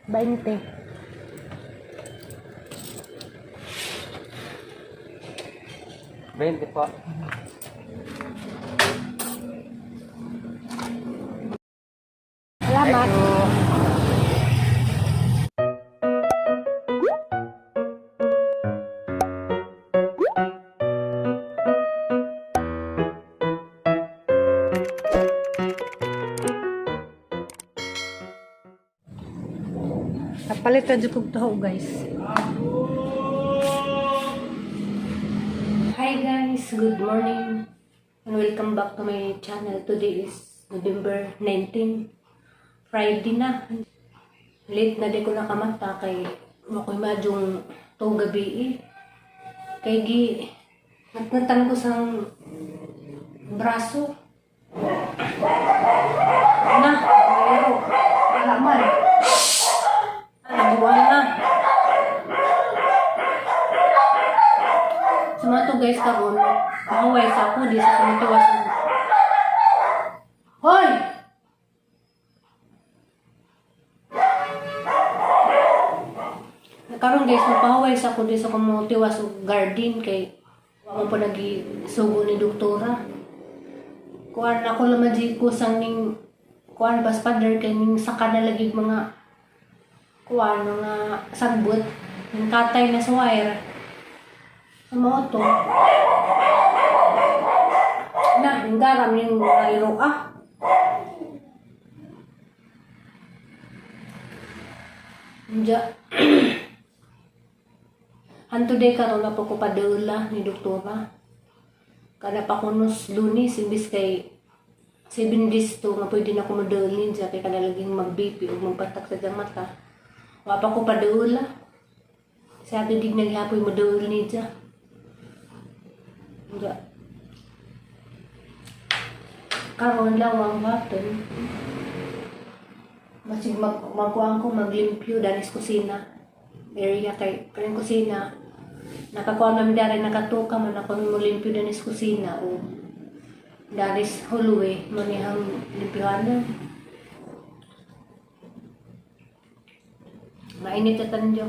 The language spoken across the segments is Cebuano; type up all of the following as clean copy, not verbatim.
20. 20 po. Salamat. Thank you. Kapalit na jud kog taho, guys. Hi guys, good morning and welcome back to my channel. Today is November 19, Friday na. Late na di ko nakamata kay makoy madyong to gabi eh. Kay gi natnatan ko sang braso. Na, mayro. Wala man. Nabuwang na. Sumato guys karon, mahuway sa ako di sa sumatuwa sa. Hoy! Karon guys, mapahuway sa ako di sa kumutiwas og garden kay wa mo pa nagisugo ni doktora. Kuan ako laman di ko sang ning kuan bas pader kay ning saka na lagi mga kuan mga sagbot ning katay na sa wire. Sa moto. Na, yung garam yung iro ah. Diya. Hanto day karon na po ko padula ni doktora. Kada pa kunos Lunes imbis kay 7 days to nga pwede na ko madulin siya kay kada laging mag-BP o magpatak sa diyang mata. Wa pa ko padula. Sabi dig naghapoy madul ni siya. Diya. Karon lawang button. Masig magkuhan ko maglimpyo danis kusina area kay kanang kusina nakakuha namin dari nakatuka man ako mo limpyo danis kusina o danis hallway manihang limpyohanan. Mainit at tanjo.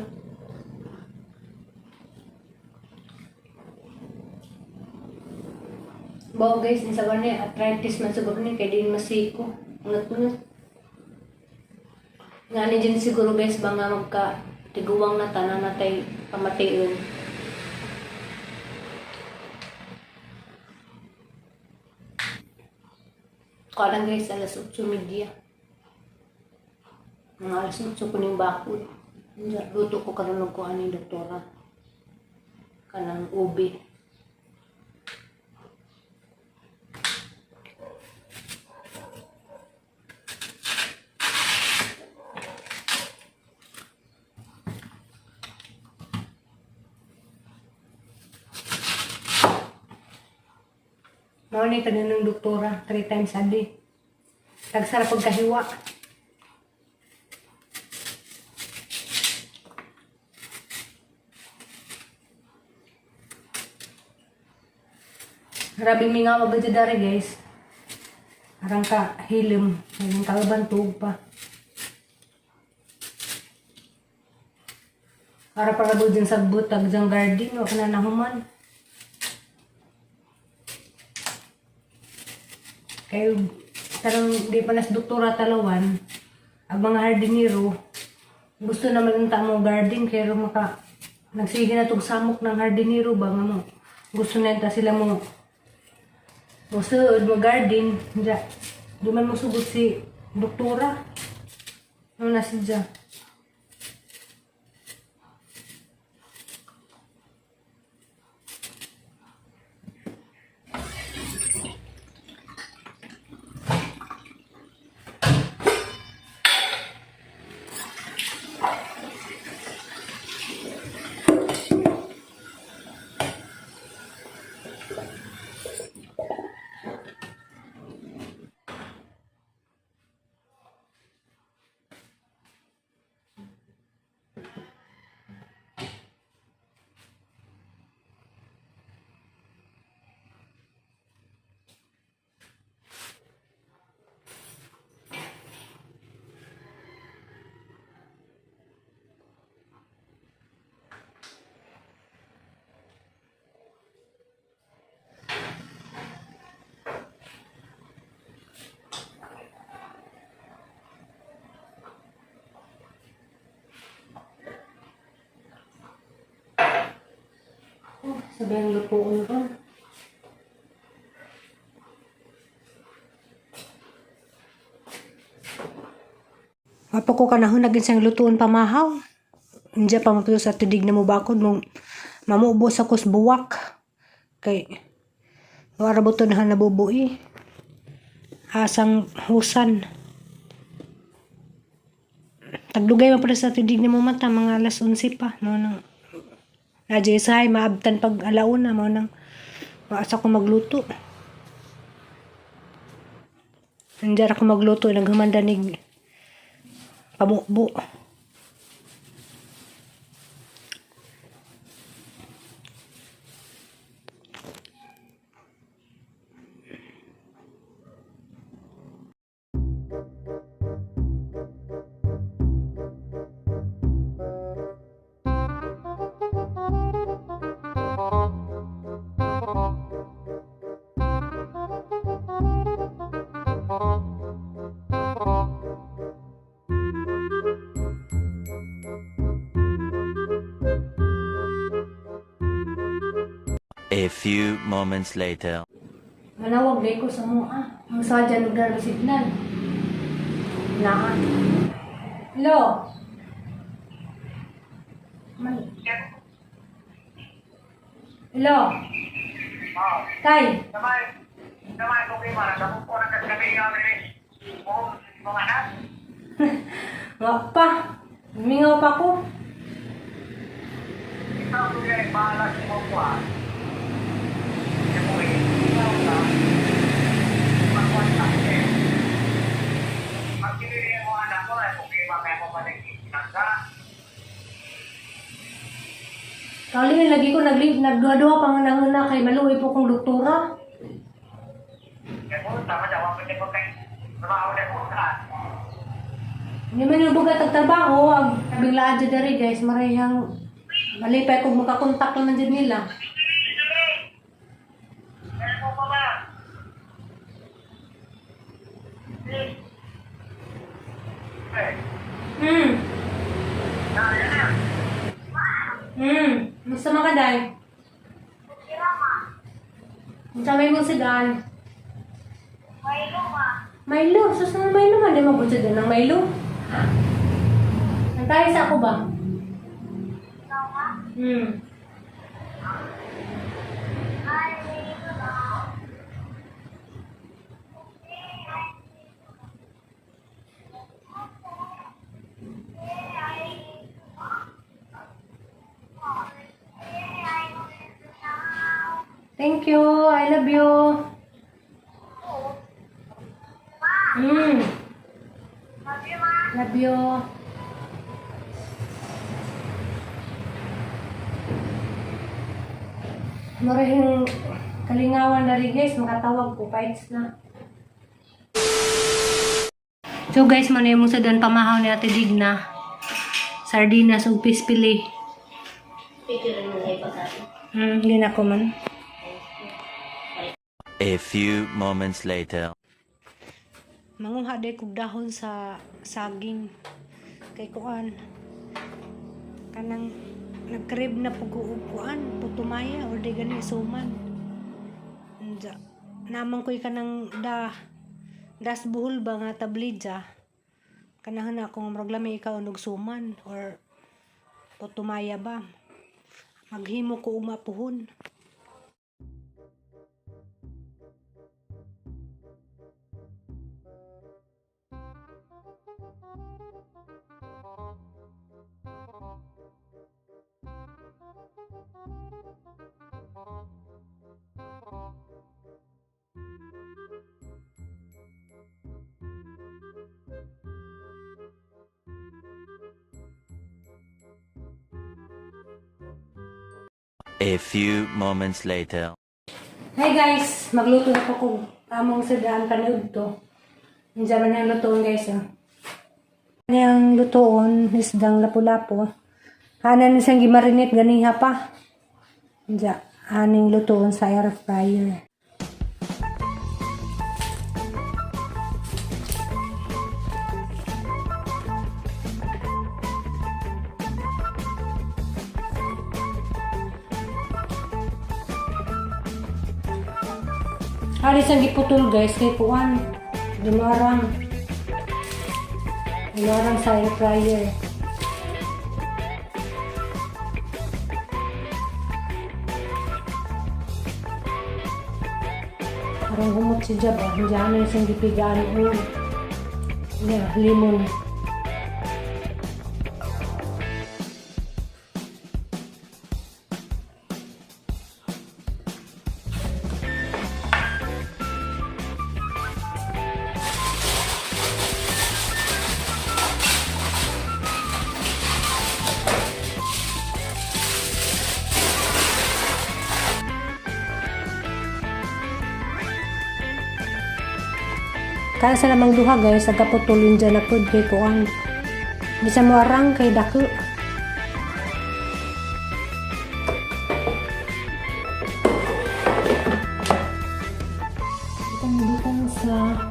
Bao guys, ni sa ni arthritis man siguro ni kay din masiko. Ngat-ngat. Nga ni din siguro guys ba nga magka tiguwang na tanan natay pamation. Kalang guys, alas 8:30. Mga alas 8 ko ning bakod. Luto ko karon og kuan ni doktora. Kanang ube. Mao ni kaninong doktora, three times a day. Tagsara pagkahiwa. Grabe mingaw agad dari guys. Arang ka hilim, ang kalaban tuog pa. Para para din sa butag diyang garden, wa ka na nahuman. Kay tarong di pa nas doktora talawan, ang mga hardinero, gusto naman ng tamo garden kaya maka nagsige na tug samok ng hardinero ba nga mo. Gusto na ta sila mo mo suod mo garden, diya. Di man mo sugot si doktora. Ano na siya? Sabi ang lutuon ron. Wa pa ko kanahon naging siyang lutuon pamahaw. Hindi pa mapuyo sa tidig na mo bakod mo mamuubos ako sa buwak. Kay wala ba ito na nabubui? Asang husan. Tagdugay man pala sa tidig na mo mata, mga alas 11 pa. Mao nang Nadya isahay, maabtan pag alauna, mao nang maasa ko magluto. Nandiyan ako magluto, naghumanda nig pabubo. A few moments later. Manawag day ko sa mua. Ang sadya lugar signal. Naa. Hello. Man. Hello. Tay. Kamay, kamay problema na tapos ko na kagabi nga ni mo mga anak. Wa pa. Mingaw pa ko. Ikaw ko yung bahala sa mo ko. Mo eh, ikaw ka. Magkwanta ka. Pag kinili mo anak ko, ay problema kaya mo pa nagkikinasa. Kali lagi ko nagli nagduha-duha pa nga nanguna kay maluoy po kong doktora. Kaya mo, tama daw ako ko kay trabaho na ko ka. Hindi man yung bugat ang trabaho, ang biglaan dyan dari guys, marayang malipay kung makakontak naman dyan nila. Kaya mo pa ba? Eh, na, yan na. Musta man ka, Day? Unsa may mong sigaan? Milo. Sus na Milo man. Di mo po siya ng Milo. Nagtayo sa ako ba? Thank you. I love you. Love you. Marahing kalingawan na rin guys, makatawag ko, fights na. So guys, manay mo sa dan pamahaw ni Ate Digna. Sardinas ug pispili. Hindi na ko man. A few moments later. Manguha day kog dahon sa saging kay kuan kanang nagkrib na pug og kuan putumaya or di gani suman. Unja namang koy kanang da das buhol ba nga tablidya, kanahan ako nga murag lami ikaw og suman or putumaya ba, maghimo ko og mapuhon. A few moments later. Hi guys! Magluto na po kung among sadaan kaniud to. Nandiyan man ang lutoon guys ah. Ang lutoon isdang lapu-lapu. Hanan isang gimarinate ganiha pa. Diya, aning lutoon sa air fryer. Alis ang giputol, guys, kay kuan. Dumarang. Dumarang sa air fryer. Parang humot si Jab ah. Hindi ano yung siyang gipigaan o. Yeah, lemon. Kaya sa lamang duha, guys, agkaputulin dyan na pod kay kuan. Bisa mo arang kay dako. Itang butang sa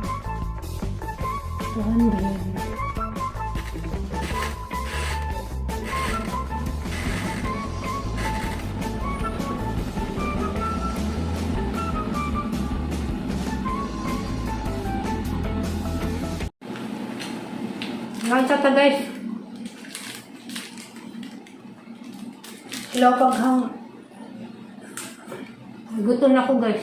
200. Ngayon ta, guys. Hello, paghang. Gutom na ako, guys.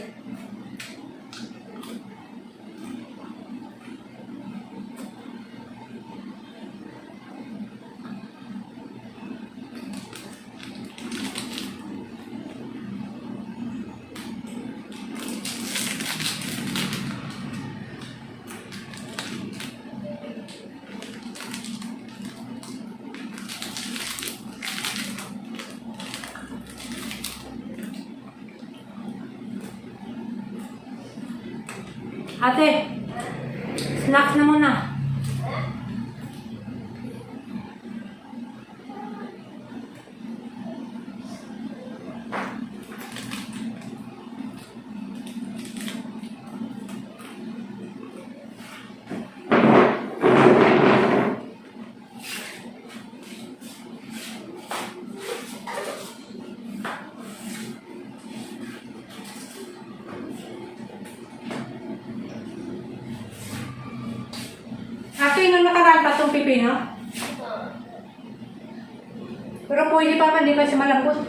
Ate, snacks na muna. Ate, nung nakaraan pa itong pipino? Pero pwede pa man, di pa siya malambot.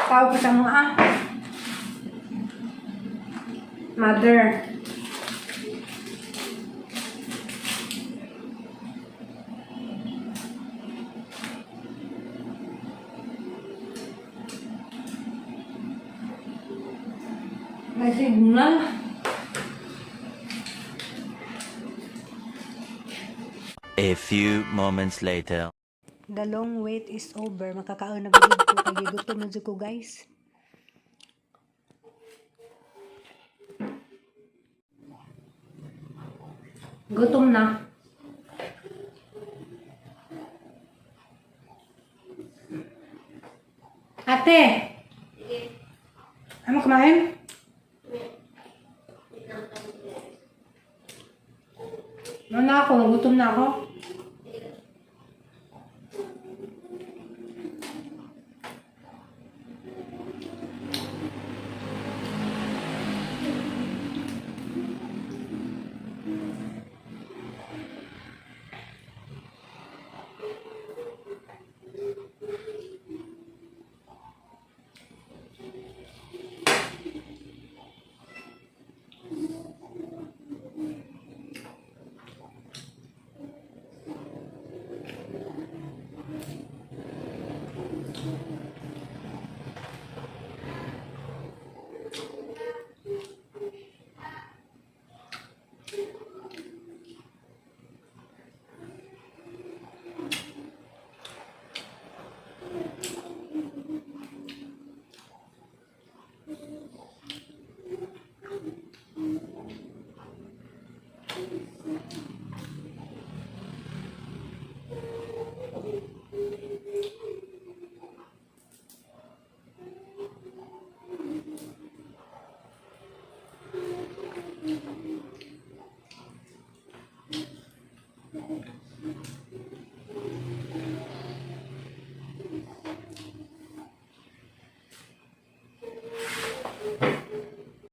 Tawag ko sa mga ah. Mother. May signal. A few moments later. The long wait is over. Makakaon na gud ko kay gutom na jud ko, guys. Gutom na. Ate! Ano kumain? Ano na ako? Gutom na ako.